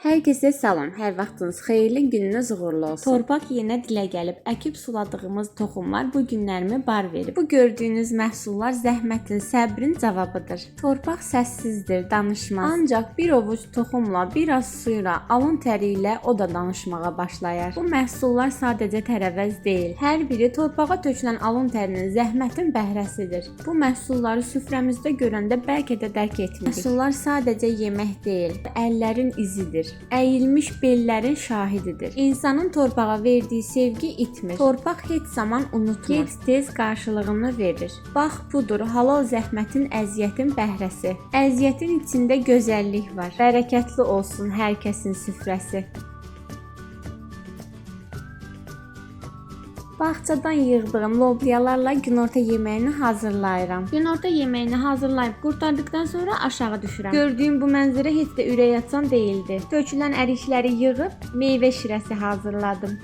Hər kəsə salam, hər vaxtınız xeyirli, gününüz uğurlu olsun. Torpaq yenə dilə gəlib, əkib suladığımız toxumlar bu günlərimi bar verib. Bu gördüyünüz məhsullar zəhmətin, səbrin cavabıdır. Torpaq səssizdir, danışmaz. Ancaq bir ovuc toxumla, biraz suyla, alın təri ilə o da danışmağa başlayar. Bu məhsullar sadəcə tərəvəz deyil. Hər biri torpağa tökülən alın tərinin, zəhmətin bəhrəsidir. Bu məhsulları süfrəmizdə görəndə bəlkə də dərk etmirik. Məhsullar sadəcə yemək deyil, əllərin izidir. Əyilmiş bellərin şahididir. İnsanın torpağa verdiyi sevgi itmir. Torpaq heç zaman unutmur. Gec-tez qarşılığını verir. Bax budur halal zəhmətin, əziyyətin bəhrəsi. Əziyyətin içində gözəllik var. Bərəkətli olsun hər kəsin süfrəsi. Bağçadan yığdığım lobyalarla günorta yeməyini hazırlayıram. Günorta yeməyini hazırlayıb qurtardıqdan sonra aşağı düşürəm. Gördüyüm bu mənzərə heç də ürəkaçan deyildi. Tökülən ərikləri yığıb meyvə şirəsi hazırladım.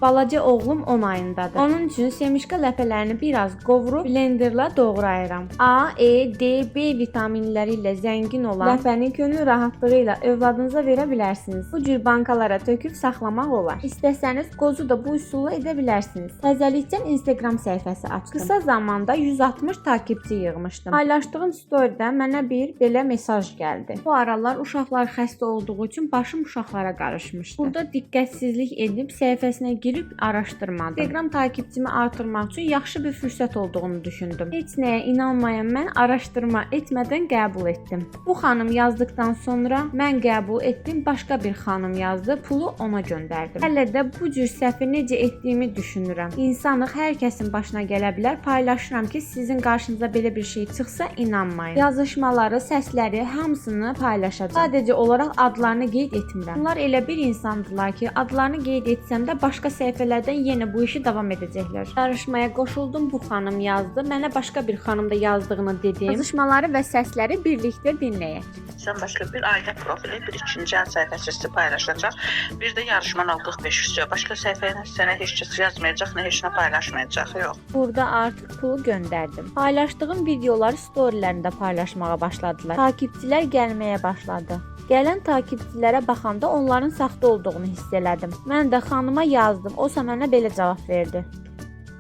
Balaca oğlum 10 ayındadır. Onun üçün semişka ləpələrini biraz qovurub blenderla doğrayıram. A, E, D, B vitaminləri ilə zəngin olan ləpəni könül rahatlığı ilə övladınıza verə bilərsiniz. Bu cür bankalara töküb saxlamaq olar. İstəsəniz qozu da bu üsulla edə bilərsiniz. Təzəlikcə Instagram səhifəsi açdım. Qısa zamanda 160 takipçi yığmışdım. Paylaşdığım storydə mənə bir belə mesaj gəldi. Bu aralar uşaqlar xəstə olduğu üçün başım uşaqlara qarışmışdı. Burada diqqətsizlik edib səhifəsinə girib araşdırmadım. Instagram takipçimi artırmaq üçün yaxşı bir fürsət olduğunu düşündüm. Heç nəyə inanmayan mən araşdırma etmədən qəbul etdim. Bu xanım yazdıqdan sonra mən qəbul etdim, başqa bir xanım yazdı, pulu ona göndərdim. Hələ də bu cür səhvi necə etdiyimi düşünürəm. İnsanıq, hər kəsin başına gələ bilər. Paylaşıram ki, sizin qarşınıza belə bir şey çıxsa inanmayın. Yazışmaları, səsləri hamısını paylaşacağam. Sadəcə olaraq adlarını qeyd etmirəm. Bunlar elə bir insandılar ki, adlarını qeyd etsəm də başqa səhifələrdən yenə bu işi davam edəcəklər. Yarışmaya qoşuldum, bu xanım yazdı. Mənə başqa bir xanım da yazdığını dedi. Yazışmaları və səsləri birlikdə dinləyək. Sən başqa bir ailə profili, bir ikinci əl səhifəsi sizi paylaşacaq. Bir də yarışma 045 üstü. Başqa səhifəyə sənə heç kəs yazmayacaq, nə heç nə paylaşmayacaq. Yox. Burada artıq pulu göndərdim. Paylaşdığım videoları storylərində paylaşmağa başladılar. Takipçilər gəlməyə başladı. Gələn takipçilərə baxanda onların saxta olduğunu hiss elədim. Mən də xanıma yazdım. Osa mənə belə cavab verdi.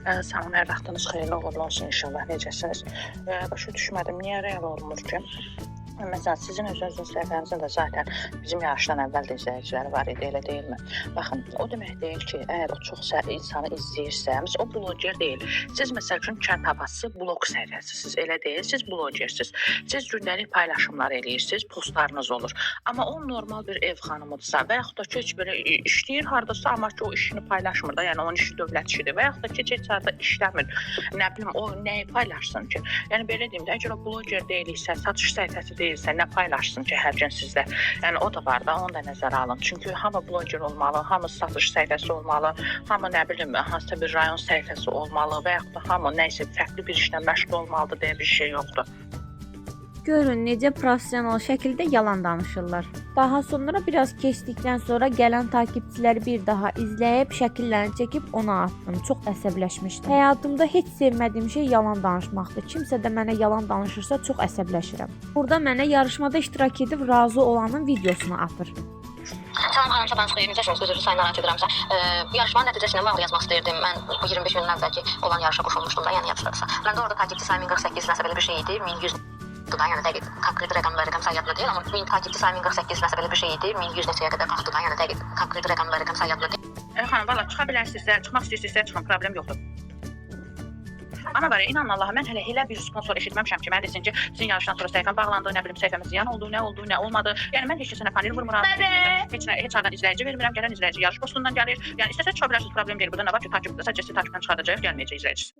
Salam, hər vaxtınız xeyirli uğurlu olsun inşallah. Necəsiniz? Başa düşmədim, niyə real olmur ki? Məsələn, sizin özünüzün səhifənizin də zaten bizim yarışdan əvvəl də izləyiciləri var idi, elə deyilmi? Baxın, o demək deyil ki, əgər o çox insanı izləyirsə, məsələn, o bloger deyil. Siz məsəl üçün kənd havası blog səhifəsisiz, elə deyil, siz blogersiniz. Siz gündəlik paylaşımlar eləyirsiniz, postlarınız olur. Amma o normal bir ev xanımıdırsa və yaxud da ki, heç belə işləyir hardasa, amma ki o işini paylaşmır da, yəni onun işi dövlət işidir və yaxud da ki, heç harda işləmir. Nə bilim, o nəyi paylaşsın ki? Yəni belə deyim də, əgər o bloger deyilsə, satış səhifəsi deyilsə, nə paylaşsın ki hər gün sizdə? Yəni o da var da, onu da nəzərə alın. Çünki hamı bloger olmalı, hamı satış səhifəsi olmalı, hamı nə bilim hansısa bir rayon səhifəsi olmalı və yaxud da hamı nə isə fərqli bir işlə məşğul olmalıdır deyə bir şey yoxdur. Görün necə professional şəkildə yalan danışırlar. Daha sonra biraz keçdikdən sonra gələn takipçiləri bir daha izləyib şəkillərini çəkib ona atdım. Çox əsəbləşmişdim. Həyatımda heç sevmədiyim şey yalan danışmaqdır. Kimsə də mənə yalan danışırsa çox əsəbləşirəm. Burada mənə yarışmada iştirak edib razı olanın videosunu atır. Salam xanım, sabahınız xeyir. Necəsiniz? Üzr sayın narahat edirəmsə. Bu yarışmanın nəticəsinə bağlı yazmaq istəyirdim. Mən bu 25 gündən əvvəlki olan yarışa qoşulmuşdum da, yəni yadınızdadırsa. Məndə orada takipçi sayım 1048 nəsə belə bir şey idi. 1100 da, yəni dəqiq konkret rəqəm və rəqəm sayı yadımda deyil, amma 1000 takipçi sayım 1048 nəsə belə bir şey idi. 1100 neçəyə qədər qalxdı da, yəni dəqiq konkret rəqəm və rəqəm sayı yadımda deyil. Xanım, valla çıxa bilərsinizsə, çıxmaq istəyirsinizsə çıxın, problem yoxdur. Amma var ya, inanın Allaha, mən hələ elə bir sponsor eşitməmişəm ki, mənə desin ki, sizin yarışdan sonra səhifəm bağlandı, nə bilim səhifəmə ziyan oldu, nə oldu, nə olmadı. Yəni mən heç kəsə nə panel vurmuram, heç nə, heç hardan izləyici vermirəm, gələn izləyici yarış postundan gəlir. Yəni istəsə çıxa bilərsiniz, problem deyil. Burada nə var ki, takipdə sadəcə sizi takipdən çıxardacağıq, gəlməyəcək izləyici.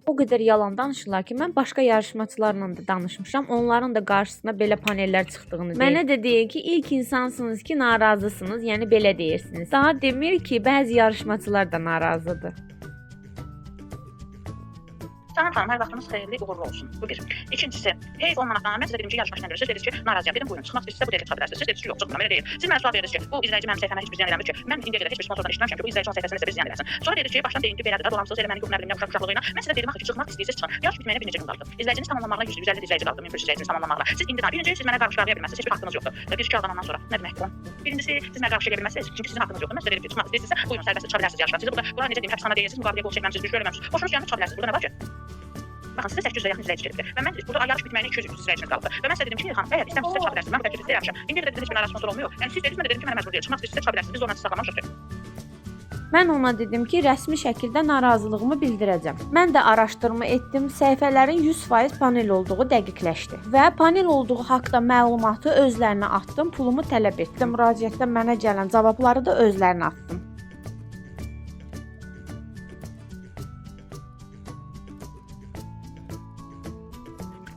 O qədər yalan danışırlar ki, mən başqa yarışmaçılarla da danışmışam. Onların da qarşısına belə panellər çıxdığını deyir. Mənə də deyir ki, ilk insansınız ki, narazısınız, yəni belə deyirsiniz. Daha demir ki, bəzi yarışmaçılar da narazıdır. Salam xanım, hər vaxtınız xeyirli, uğurlu olsun. Bu bir. İkincisi, heyf 10 manatdan mən sizə dedim ki, yarışma işlən Siz dediniz ki, narazıyam. Dedim, buyurun, çıxmaq istəyirsinizsə bu dəqiqə çıxa bilərsiniz. Siz dediniz ki, yox, çıxmıram, elə deyil. Siz mənə sual verdiniz ki, bu izləyici mənim səhifəmə heç bir ziyan eləmir ki, mən indiyə qədər heç bir sponsordan eşitməmişəm ki, bu izləyici onun səhifəsinə bir ziyan eləsin. Sonra dediniz ki, başdan deyin ki, belədir də, dolamsız, elə məni yox, nə bilim, nə uşaqlığı ilə. Mən sizə dedim axı ki, çıxmaq istəyirsiniz, çıxın. Yarış bitməyinə bir neçə gün qaldı. İzləyiciniz tamamlanmağına 100-150 izləyici qaldı, 1100 izləyiciniz tamamlanmağına. Siz indi daha birinci, siz mənə qarşı qarşıya bilməzsiniz, heç bir haqqınız yoxdur. Bir iki alandan sonra nə demək bu? Birincisi, siz mənə qarşı eləyə bilməzsiniz, çünki sizin haqqınız yoxdur. Mən sizə dedim ki, çıxmaq istəyirsinizsə, buyurun, sərbəst çıxa bilərsiniz yarışdan. Sizi burada, bura necə deyim, həbsxana deyilsiniz, müqaviləyə qol çəkməmisiniz, bir şey eləməmisiniz. Xoşunuz gəlmir, çıxa bilərsiniz. Burada nə var ki? Baxın, sizə 800-ə yaxın izləyici gəlibdir. Və mən burada yarış bitməyinə 200-300 izləyiciniz qalıbdır. Və mən sizə dedim ki, xanım, əgər istəmirsinizsə çıxa bilərsiniz. Mən bu təklifi sizə eləmişəm. İndiyə qədər bizdə heç bir narazı sponsor olmuyor. Yəni siz dediniz, mən də dedim ki, mənə məcbur deyil. Çıxmaq istəyirsinizsə çıxa bilərsiniz. Biz zorla sizi saxlamamışıq ki. Mən ona dedim ki, rəsmi şəkildə narazılığımı bildirəcəm. Mən də araşdırma etdim, səhifələrin 100% panel olduğu dəqiqləşdi və panel olduğu haqda məlumatı özlərinə atdım, pulumu tələb etdim. Müraciətdə mənə gələn cavabları da özlərinə atdım.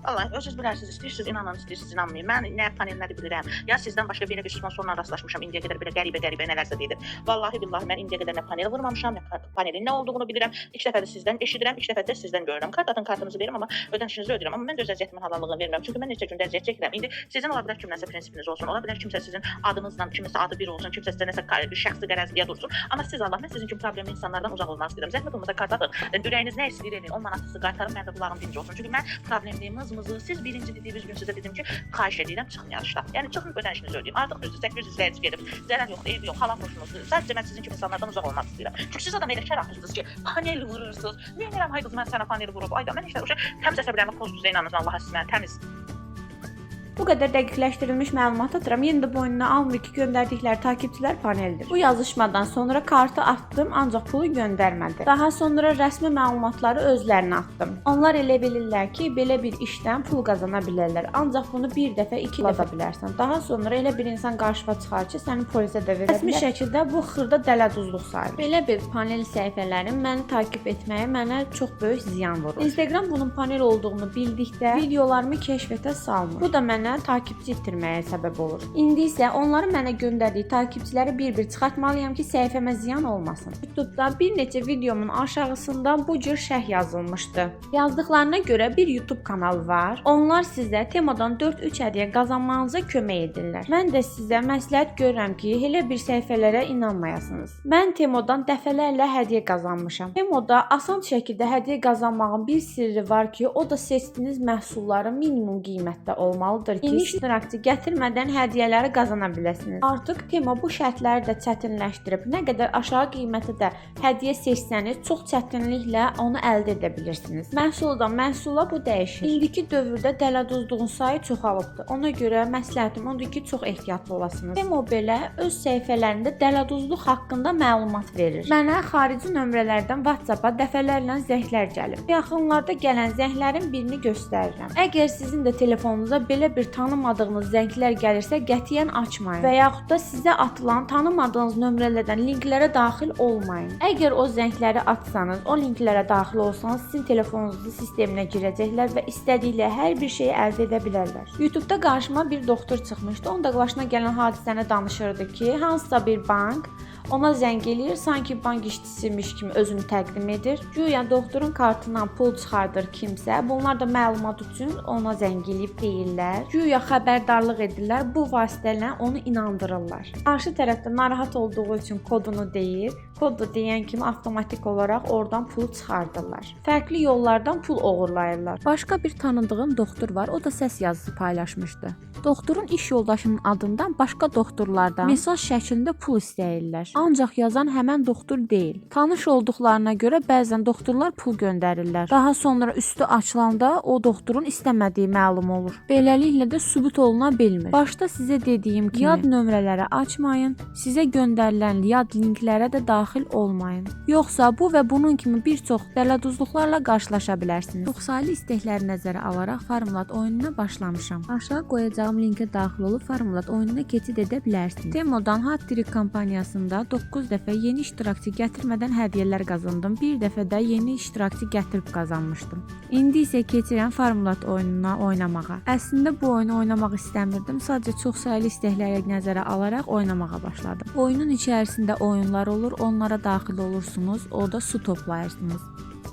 Vallahi özünüz bilərsiniz, istəyirsiniz inanın, istəyirsiniz inanmayın. Mən nə panelləri bilirəm, ya sizdən başqa belə bir sponsorla rastlaşmışam indiyə qədər belə qəribə-qəribə nələrsə dedim. Vallahi billahi mən indiyə qədər nə panel vurmamışam, nə panelin nə olduğunu bilirəm. İlk dəfə də sizdən eşidirəm, ilk dəfə də sizdən görürəm. Kart atın, kartınızı verim, amma ödənişinizi ödəyirəm. Amma mən də öz əziyyətimin halallığını vermirəm. Çünki mən neçə gündə əziyyət çəkirəm. İndi sizin ola bilər kimləsə prinsipiniz olsun, ola bilər kimsə sizin adınızla, kiminsə adı bir olsun, kimsə sizə nəsə bir şəxsi qərəzliyə dursun. Amma siz Allah, mən sizin kimi problemli insanlardan uzaq olmaq istəyirəm. Zəhmət olmasa kart atın. Ürəyiniz nə istəyir eləyin. 10 manat sizi qaytarın, mənim də qulağım dinc olsun. Çünki mən problemliyim, mızmızı. Siz birinci dediyiniz gün sizə dedim ki, xahiş edirəm, çıxın yarışdan. Yəni çıxın ödənişinizi ödəyin. Artıq düzdür, 800 izləyici gedib. Zərər yoxdur, eybi yox, halal xoşunuz. Sadəcə mən sizin kimi insanlardan uzaq olmaq istəyirəm. Çünki siz adam elə kər atırsınız ki, panel vurursunuz. Niyə edirəm, ay qız, mən sənə panel vurub. Ay da mən işte o şey təmiz əsəblərimi pozdunuz, inanın Allaha siz mənə təmiz. Bu qədər dəqiqləşdirilmiş məlumat atıram. Yenə də boynuna almır ki, göndərdikləri takipçilər paneldir. Bu yazışmadan sonra kartı atdım, ancaq pulu göndərmədi. Daha sonra rəsmi məlumatları özlərinə atdım. Onlar elə bilirlər ki, belə bir işdən pul qazana bilərlər. Ancaq bunu bir dəfə, iki dəfə bilərsən. Daha sonra elə bir insan qarşına çıxar ki, səni polisə də verə bilər. Rəsmi şəkildə bu xırda dələduzluq sayılır. Belə bir panel səhifələrin məni takip etməyi mənə çox böyük ziyan vurur. Instagram bunun panel olduğunu bildikdə videolarımı kəşfətə salmır. Bu da mənə takipçi itirməyə səbəb olur. İndi isə onların mənə göndərdiyi takipçiləri bir-bir çıxartmalıyam ki, səhifəmə ziyan olmasın. YouTube-da bir neçə videomun aşağısında bu cür şərh yazılmışdı. Yazdıqlarına görə bir YouTube kanalı var. Onlar sizə Temodan 4-3 hədiyyə qazanmanıza kömək edirlər. Mən də sizə məsləhət görürəm ki, elə bir səhifələrə inanmayasınız. Mən Temodan dəfələrlə hədiyyə qazanmışam. Temoda asan şəkildə hədiyyə qazanmağın bir sirri var ki, o da seçdiyiniz məhsulların minimum qiymətdə olmalıdır ki, yeni iştirakçı gətirmədən hədiyyələri qazana biləsiniz. Artıq Temo bu şərtləri də çətinləşdirib. Nə qədər aşağı qiymətə də hədiyyə seçsəniz, çox çətinliklə onu əldə edə bilirsiniz. Məhsuldan məhsula bu dəyişir. İndiki dövrdə dələduzluğun sayı çoxalıbdır. Ona görə məsləhətim odur ki, çox ehtiyatlı olasınız. Temo belə öz səhifələrində dələduzluq haqqında məlumat verir. Mənə xarici nömrələrdən WhatsApp-a dəfələrlə zənglər gəlib. Yaxınlarda gələn zənglərin birini göstərirəm. Əgər sizin də telefonunuza belə bir tanımadığınız zənglər gəlirsə, qətiyyən açmayın və yaxud da sizə atılan tanımadığınız nömrələrdən linklərə daxil olmayın. Əgər o zəngləri açsanız, o linklərə daxil olsanız, sizin telefonunuzun sisteminə girəcəklər və istədikləri hər bir şeyi əldə edə bilərlər. YouTube-da qarşıma bir doktor çıxmışdı. Onun da başına gələn hadisəni danışırdı ki, hansısa bir bank ona zəng eləyir, sanki bank işçisiymiş kimi özünü təqdim edir. Güya doktorun kartından pul çıxardır kimsə. Bunlar da məlumat üçün ona zəng eləyib deyirlər. Güya xəbərdarlıq edirlər. Bu vasitələ onu inandırırlar. Qarşı tərəfdə narahat olduğu üçün kodunu deyir. Kodu deyən kimi avtomatik olaraq oradan pulu çıxardırlar. Fərqli yollardan pul oğurlayırlar. Başqa bir tanıdığım doktor var. O da səs yazısı paylaşmışdı. Doktorun iş yoldaşının adından başqa doktorlardan mesaj şəklində pul istəyirlər. Ancaq yazan həmən doktor deyil. Tanış olduqlarına görə bəzən doktorlar pul göndərirlər. Daha sonra üstü açılanda o doktorun istəmədiyi məlum olur. Beləliklə də sübut oluna bilmir. Başda sizə dediyim kimi yad nömrələrə açmayın, sizə göndərilən yad linklərə də daxil olmayın. Yoxsa bu və bunun kimi bir çox dələduzluqlarla qarşılaşa bilərsiniz. Çoxsaylı istəkləri nəzərə alaraq Farmlat oyununa başlamışam. Aşağı qoyacağım linkə daxil olub Farmlat oyununa keçid edə bilərsiniz. Temodan Hat-Trick kampaniyasında 9 dəfə yeni iştirakçı gətirmədən hədiyyələr qazandım. Bir dəfə də yeni iştirakçı gətirib qazanmışdım. İndi isə keçirəm Farmlat oyununa oynamağa. Əslində bu oyunu oynamaq istəmirdim. Sadəcə çoxsaylı istəkləri nəzərə alaraq oynamağa başladım. Oyunun içərisində oyunlar olur, onlara daxil olursunuz, orada su toplayırsınız.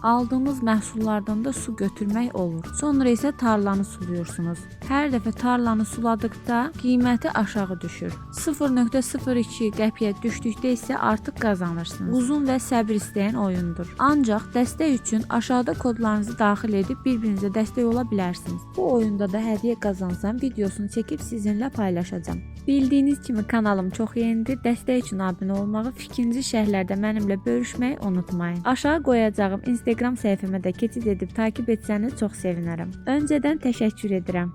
Aldığınız məhsullardan da su götürmək olur. Sonra isə tarlanı suluyursunuz. Hər dəfə tarlanı suladıqda qiyməti aşağı düşür. 0.02 qəpiyə düşdükdə isə artıq qazanırsınız. Uzun və səbir istəyən oyundur. Ancaq dəstək üçün aşağıda kodlarınızı daxil edib bir-birinizə dəstək ola bilərsiniz. Bu oyunda da hədiyyə qazansam videosunu çəkib sizinlə paylaşacağam. Bildiyiniz kimi kanalım çox yenidir. Dəstək üçün abunə olmağı, fikrinizi şərhlərdə mənimlə bölüşməyi unutmayın. Aşağı qoyacağım Instagram səhifəmə də keçid edib takip etsəniz çox sevinərəm. Öncədən təşəkkür edirəm.